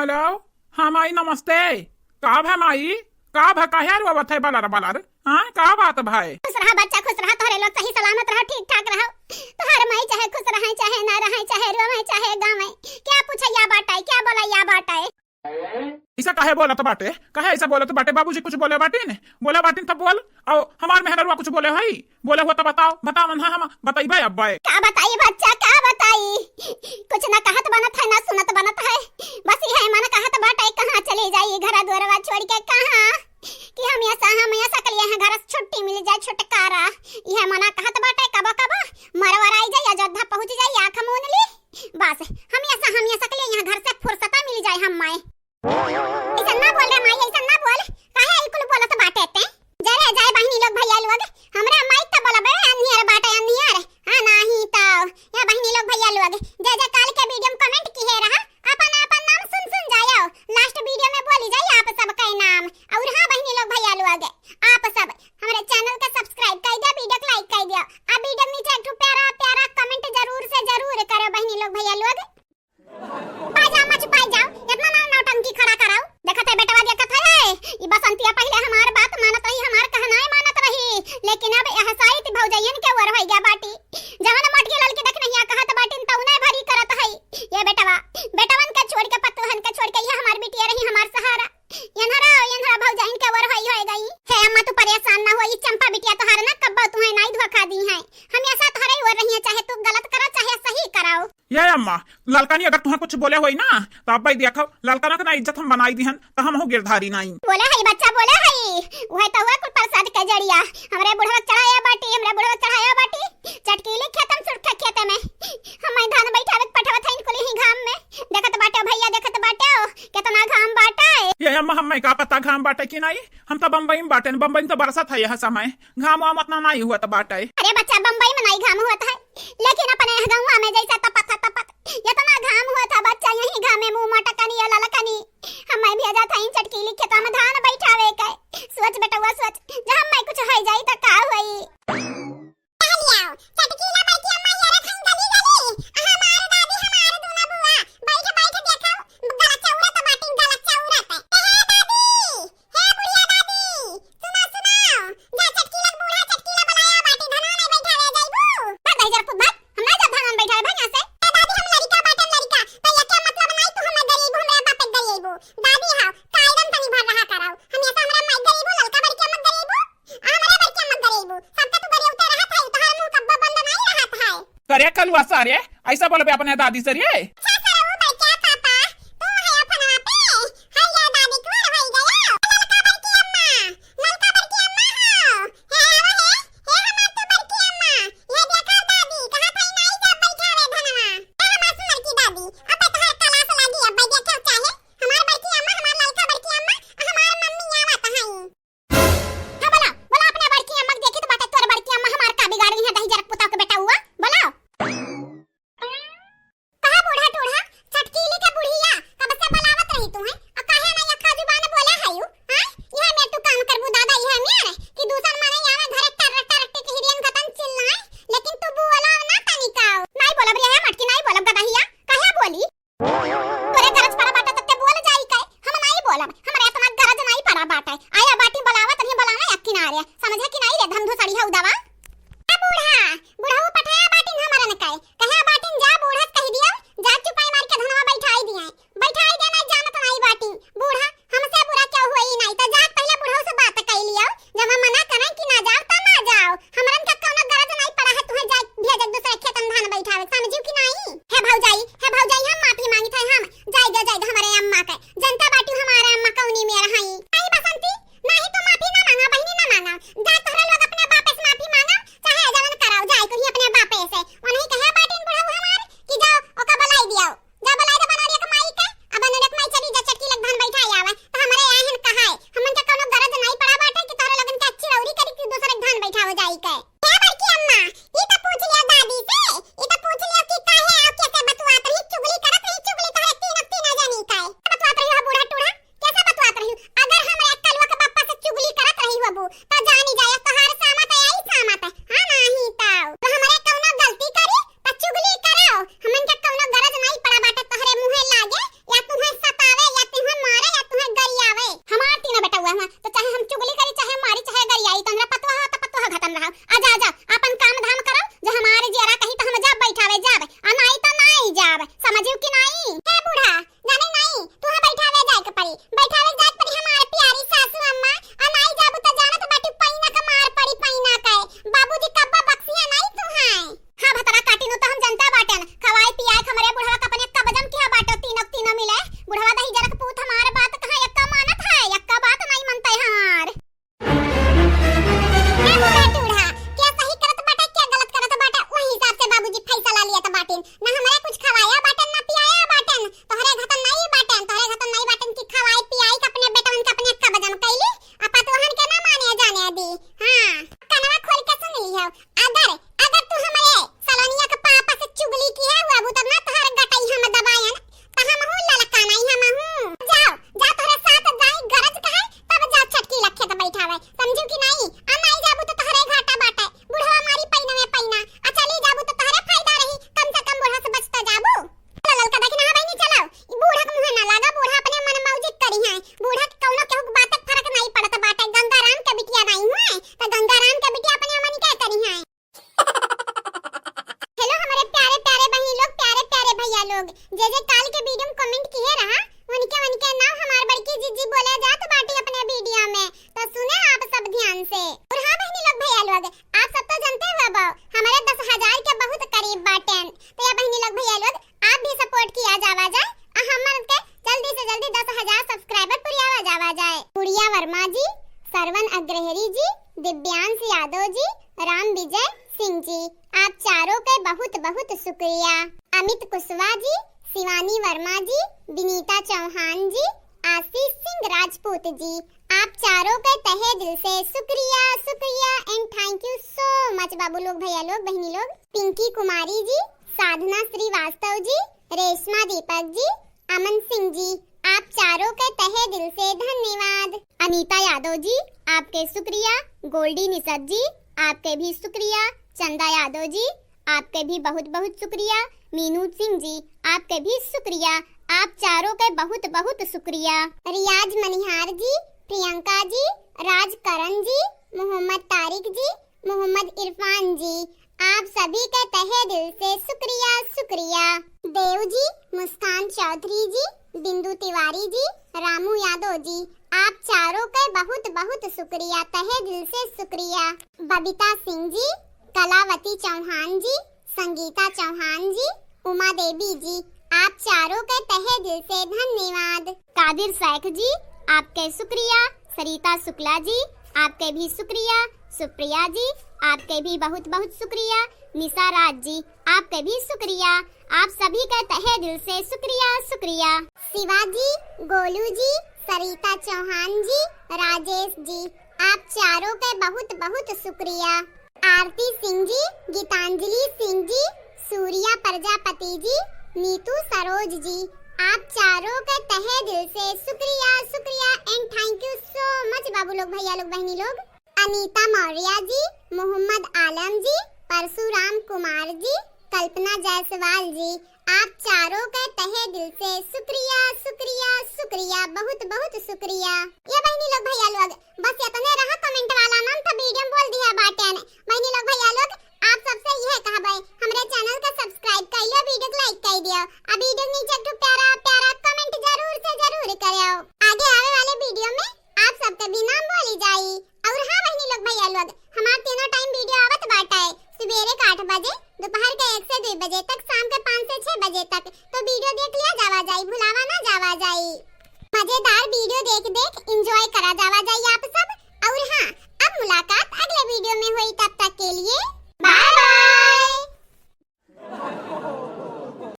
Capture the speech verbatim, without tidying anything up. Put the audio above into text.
हेलो, हाँ माई नमस्ते। का भा माई, का भा, काहे रोवत है बलर बलर? हाँ, का बात भाई? खुश रहा बच्चा, खुश रहा, तोहरे लोग सही सलामत रहो, ठीक ठाक रहो। तोहर माई चाहे खुश रहे, चाहे ना रहे, चाहे रोवे, चाहे गावे, क्या पूछैया बाटे, क्या बोलैया बाटे? ऐसा काहे बोलत बाटे? काहे ऐसा बोलत बाटे? बाबूजी कुछ बोले बाटिन? बोले बाटिन तब बोल। और हमार मेहनरुआ कुछ बोले हई? बोले हो तो बताओ, बताओ ना, हम बताइबे अब्बे। का बताई बच्चा, का बताई? कुछ ना कहत बनत है, ना सुनत बनत है। बस इहे मन कहत बाटे, कहाँ चली जाई घर दुआरवा छोड़ के, कहाँ? कि हम ऐसा, हम ऐसा कलिए हैं, घर से छुट्टी मिल जाए, छुटकारा। इहे मना कहत बाटे, कबो कबो मरवर आई जाई, अयोध्या पहुँच जाई, आँख मून ली। बस हम ऐसा, हम ऐसा कलिए यहाँ घर से फुर्सत मिल जाए हम माए। ऐसा ना बोल रे माई, ऐसा ना बोल। काहे ई कुल बोलत बाटे ते? जरे जाए बहिनी लोग, भैया लोग, हमरा माई त बोलबे, अन्हियर बाटे, अन्हियर। हाँ, नाही त या बहिनी लोग, भैया लोग, जे जे काल के वीडियो में comment किहे रहा, अपन अपन नाम सुन सुन जायो। Last वीडियो में बोली जाई आप सब के नाम। और हाँ बहिनी लोग, भैया लोग, आप सब हमरे channel का subscribe कर दिया, वीडियो को like कर दिया। आ वीडियो के नीचे एक ठो प्यारा प्यारा comment जरूर से जरूर करो बहिनी लोग, भैया लोग। पाई जाओ, मच पाई जाओ, इतना ना नौटंकी खड़ा कराओ। देखत है बेटवा, देखत है, ई बसंतिया पहिले हमार बात मानत रही, हमार कहनाए मानत रही, लेकिन अब यह साइत भौजैयन के ओर होई गया बाटी। जवन मोटकी ललकी देख नहीं कहत बाटिन, तउने भरी करत है। ये बेटवा, बेटवन के छोड़ के, पतोहन के छोड़ के, ये हमार बिटिया रही, हमार सहारा। यनहरा, यनहरा भौजाइन के ओर होई, होई गई। हे अम्मा, तू परेशान ना हो, ई चंपा बिटिया तोहार ना कब्बो तुहे नाई धोखा दी है। हमेशा तोहरे ओर रही है, चाहे तू गलत करो, चाहे सही कराओ। ये अम्मा, ललकनी अगर तुहे कुछ बोले होई ना, तो अब्बे देखो, ललकना के ना इज्जत हम बनाई दिहन, तो हम हो गिरधारी नाई। बोले हई बच्चा, बोले हई, उहे तो हुआ कुल प्रसाद के जरिया। हमरे बुढ़वा चढ़ाया बाटी, हमरे बुढ़वा चढ़ाया बाटी, चटकीली खेतम सुरखे खेते में। हम धान बैठावे के पठवत हईन कुल ही घाम में। देखत बाटे भैया, देखत बाटे, केतना घाम बाटे। ये अम्मा, हमें का पता घाम बाटे कि नाई, हम तो बम्बई में बाटे, बम्बई में तो बरसत है यह समय, घाम वाम उतना नाई हुआ तो बाटे। अरे बच्चा, बम्बई में नाई घाम हुआ है, लेकिन अपने गौवा में जैसा तपत है, तपत, इतना घाम हुआ था बच्चा, यही घाम में मुंह मटकनी या ललकनी। हमें भेजा था इन चटकीली खेतवा में धान बैठावे के। सोच बेटवा सोच, जब हमें कुछ हो जाई तो का होई? टहलियाओ, चटकीला बड़की अम्मा हेरत हईं गली गली। हमार दादी, हमार दूना बुआ, बैठ बैठ देखो, गला चौरत बाटिन, गला चौरत। ए हे दादी, हे बुढ़िया दादी, सुना, सुना, जा चटकीला बूढ़ा, चटकीला बुलाया बाटी, धनवा नहीं बैठावे जाइबू। भाग दही जरा, खुद भाग, हम ना जाब धनवा बैठावे, भाग यहाँ से। ए दादी, हम लड़िका बाटन, लड़िका, तो ये क्या मतलब नहीं, तू हमें गरीब, हमरा बाप के गरीबू। दादी हाव, कायदन तनी भर रहा कराओ, हमेशा हमरा माई गरीबू, ललका बड़की अम्मा गरीबू। हमरे बड़की अम्मा गरीबू, सबका तू गरियौते रहत है, तोहर मुंह कब्बो बंद नाई रहत है। करे कलुआ सारे, ऐसा बोलबे अपने दादी से रे? अच्छा सरऊ बड़का पापा, तू है फोनवा पे? हाय या दादी, कुंवर होई गया। ललका बड़की अम्मा, ललका बड़की अम्मा हो। हे आवा हे, हे हमार तू बड़की अम्मा। ये देखा दादी, कहा था नाई जा बैठावे धनवा। ए हमार सुनर की दादी, अब तोहर क्लास लागी, अब देखा चाहे हमार बड़की अम्मा, हमार ललका बड़की अम्मा, हमार मम्मी आवत हईं। हाँ, बोला, बोला अपने बड़की अम्मा के, देखी तो बाटे तोर बड़की अम्मा हमार का बिगाड़ ली है, दही जरक पुता के बेटा हुआ, बोला। कहा बूढ़ा टूढ़ा, चटकीली के बुढ़िया, कब से बुलावत रही तू है, और काहे ना यक्का जुबान बोले है यू, हाँ? यह में तू काम करबू दादा, यह में कि दूसर माने यहाँ घरे टर टर टिटहिरियन घतन चिल्लाए, लेकिन तू बोला ना तनिका। नहीं बोलब रे, है मटकी, नहीं बोलब गदहिया, काहे बोली? तोरे गरज पड़ा बाटे तब ते बोल जाई के, हम नाई बोलब, हमरा इतना गरज नाई पड़ा बाटे। आया बाटी बुलावा, तनी बुलावा एक किनारे, समझे कि नाई रे धमधुसड़ी है उदावा। आ बूढ़ा, बुढ़ऊ पठाया बाटिन हमरन के, कहे बाटिन जा बूढ़ा से कह दियो, जा चुपाई मार के धनवा बैठाई दिए, बैठाई दे ना जानत नाई बाटी। अग्रहरी जी, दिव्यांश यादव जी, राम विजय सिंह जी, आप चारों के बहुत बहुत शुक्रिया। अमित कुशवाहा जी, शिवानी वर्मा जी, विनीता चौहान जी, आशीष सिंह राजपूत जी, आप चारों के तहे दिल से शुक्रिया, शुक्रिया and thank you so much बाबू लोग, भैया लोग, बहिनी लोग। पिंकी कुमारी जी, साधना श्रीवास्तव जी, रेशमा दीपक जी, अमन सिंह जी, आप चारों के तहे दिल से धन्यवाद। अनीता यादव जी, आपके शुक्रिया। गोल्डी निषाद जी, आपके भी शुक्रिया। चंदा यादव जी, आपके भी बहुत बहुत शुक्रिया। मीनू सिंह जी, आपके भी शुक्रिया। आप चारों के बहुत बहुत शुक्रिया। रियाज मनिहार जी, प्रियंका जी, राजकरण जी, मोहम्मद तारिक जी, मोहम्मद इरफान जी, आप सभी के तहे दिल से शुक्रिया, शुक्रिया। देव जी, मुस्कान चौधरी जी, बिंदु तिवारी जी, रामू यादव जी, आप चारों के बहुत बहुत शुक्रिया, तहे दिल से शुक्रिया। बबीता सिंह जी, कलावती चौहान जी, संगीता चौहान जी, उमा देवी जी, आप चारों के तहे दिल से धन्यवाद। कादिर शेख जी, आपके शुक्रिया। सरिता शुक्ला जी, आपके भी शुक्रिया। सुप्रिया जी, आपके भी बहुत बहुत शुक्रिया। निशा राज जी, आपके भी शुक्रिया। आप सभी के तहे दिल से शुक्रिया, शुक्रिया। शिवा जी, गोलू जी, सरिता चौहान जी, राजेश जी, आप चारों के बहुत बहुत शुक्रिया। आरती सिंह जी, गीतांजलि सिंह जी, सूर्या प्रजापति जी, नीतू सरोज जी, आप चारों के तहे दिल से शुक्रिया, शुक्रिया and thank you so much बाबू लोग, भैया लोग, बहिनी लोग। अनीता मौर्य जी, मोहम्मद आलम जी, परशुराम कुमार जी, कल्पना जायसवाल जी, आप चारों के तहे दिल से शुक्रिया, शुक्रिया, शुक्रिया, बहुत बहुत शुक्रिया। ये बहिनी लोग, भैया लोग, बस इतने रहा comment वाला, नाम तो video में बोल दिया बाटेन। बहिनी लोग, भैया लोग, आप सबसे यह कहबे, हमरे channel के subscribe कर लियो, video के like कर दियो, आ video के नीचे एक ठो प्यारा प्यारा comment जरूर से जरूर करियो। आगे आवे वाले video में आप सबके भी नाम बोली जाई। और हाँ बहिनी लोग, भैया लोग, हमार तीनों time video आवत बाटे, सुबेरे के आठ बजे, दोपहर के एक से दुई बजे तक, शाम के पाँच से छह बजे तक। तो video देख लिया जावा जाई, भुलावा ना जावा जाई। मजेदार video देख देख enjoy करा जावा जाई आप सब। और हाँ,